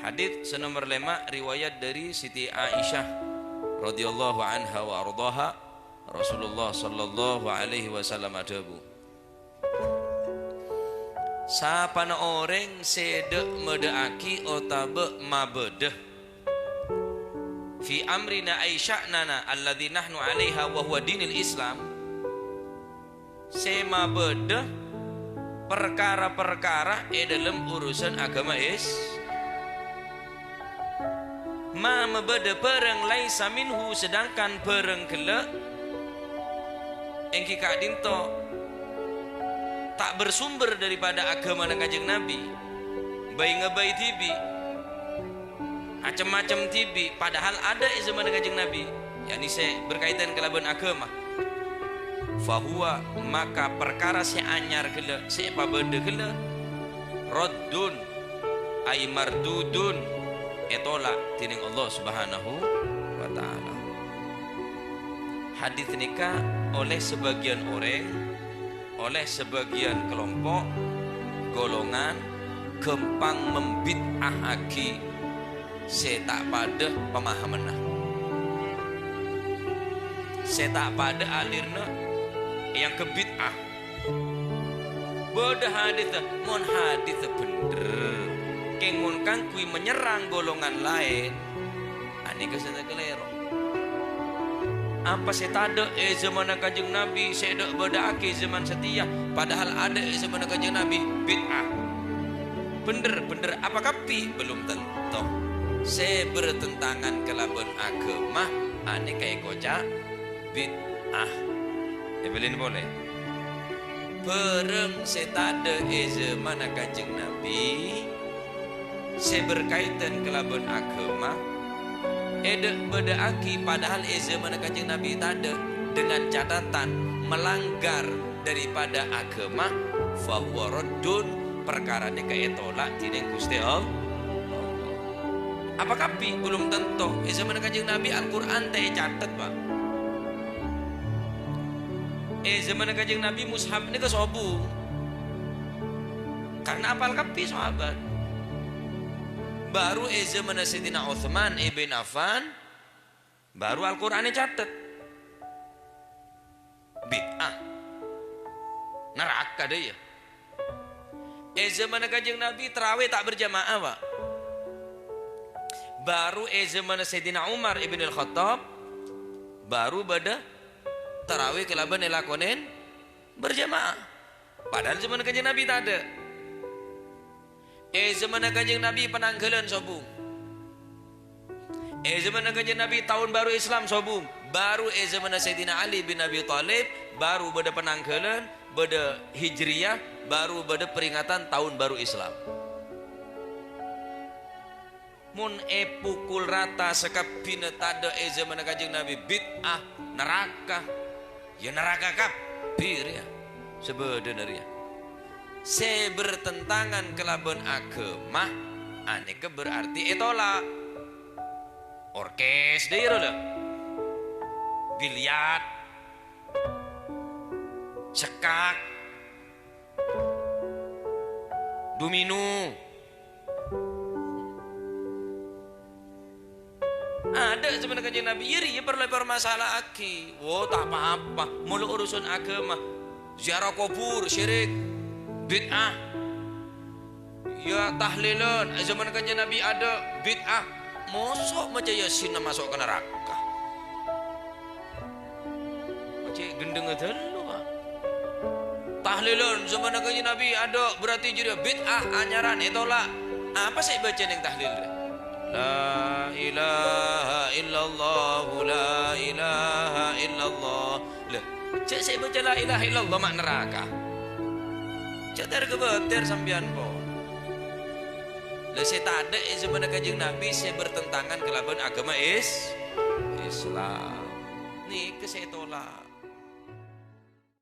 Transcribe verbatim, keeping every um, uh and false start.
Hadits sè nomer lèma', riwayat dhâri Siti Aisyah radhiyallahu anha wa ardhaha, Rasulullah sallallahu alaihi wasallam adhâbu, "Sapana orèng sè dhâ'-madhâ'aghi otabâ mabâdâ fi amrina ay sya'nana alladzi nahnu alaiha wa huwa dinil Islam," sè mabâdâ parkara-parkara è dhâlem urusan aghâma Is-, ma mabâdâ bhârâng laisa minhu, sedangkan bhârâng ghellâ' èngghi ka'dinto ta' bersumber daripada aghâmana Kanjeng Nabi, bhâi-ngabhâi dhibi', acem-macem dhibi', padahal adâ' è zamanna Kanjeng Nabi, yakni sè berkaitan kalabân aghâma. Fahuwa, maka parkara sè anyar ghellâ', sè èpabâdâ ghellâ', raddun, ay mardudun, ètola' dhinèng Allah Subhanahu wa Ta'ala. Hadits nèka oleh sabâgiyân orèng, oleh sabâgiyân kalompo', golongan, ghâmpang membid'ahaghi sè ta' padâ pamahamanna. Sè ta' padâ alirna èangghep bid'ah. Bâdâ haditsa, mon haditsa bhendher, kèng mon kaangghuy menyerang golongan laèn, anèka sè kalèro. Apa sè tadâ' è zamanna Kanjeng Nabi sè èdhâ'-bâdâ'aghi zaman satèya, padahal adâ' è zamanna Kanjeng Nabi? Bid'ah. Bhendher, bhendher apa kabbhi? Belum tentu. Sè bertentangan kalabân aghâma, anèka èkoca' bid'ah. Èbâlin polè. Bhârâng sè tadâ' è zamanna Kanjeng Nabi, sè berkaitan kalabân aghâma, èdhâ'-bâdâ'aghi padahal è zamanna Kanjeng Nabi tadâ', dengan catatan melanggar daripada aghâma, fahuwa raddun, parkara nèka ètola' dhinèng Ghustè Allah. Apa kabbhi? Belum tentu. È zamanna Kanjeng Nabi Al-Qur'an ta' ècatet, Pak. È zamanna Kanjeng Nabi mushaf nèka sobung. Karena apal kabbhi sahabat. Baru è zamanna Sayyidina Utsman ibn Affan, baru Al-Qur'an ècatet. Bid'ah. Naraka dâ' iyâ. È zamanna Kanjeng Nabi, tarawih ta' berjamaah, Pak. Baru è zamanna Sayyidina Umar ibn Al-Khattab, baru bâdâ tarawih kalabân èlakonè berjamaah. Padahal zamanna Kanjeng Nabi tadâ'. È zamanna Kanjeng Nabi panangghâlân sobung. È zamanna Kanjeng Nabi taon bhâru Islam sobung. Baru è zamanna Sayyidina Ali bin Abi Thalib, baru bâdâ panangghâlân, bâdâ Hijriyah, baru bâdâ peringatan taon bhâru Islam. Mon èpokol rata sakabbhina tadâ' è zamanna Kanjeng Nabi, bid'ah, naraka. Yâ naraka kabbhi rèya, sè bâdâna rèya. Sè bertentangan kalabân aghâma, anèka berarti ètola'. Orkes dâ' iyâ rowa, la. Biliar, sekkak, domino. Adâ' zamanna Kanjeng Nabi, iyâ rèya parlo èparmasala'aghi. Wo, ta' pa-apa. Molo urusan aghâma, ziarah kobhur, syirik, bid'ah. Yâ, tahlilan, è zamanna Kanjeng Nabi adâ', bid'ah. Moso' maca Yasin maso' ka naraka. Cè' ghendhengnga dâllu, Pak. Tahlilan zamanna Kanjeng Nabi adâ', berarti jârèya bid'ah, anyaran, ètola'. Apa sè èbâca neng tahlil rè? La ilaha illallah, la ilaha illallah. Lha, jâ' sè èbâca la ilaha illallah ma' naraka. Jâ' ter-ghâbâter sampèyan, pon. Lha, sè tadâ' è zamanna Kanjeng Nabi sè bertentangan kalabân aghâma Is-, Islam. Nèka sè ètola'.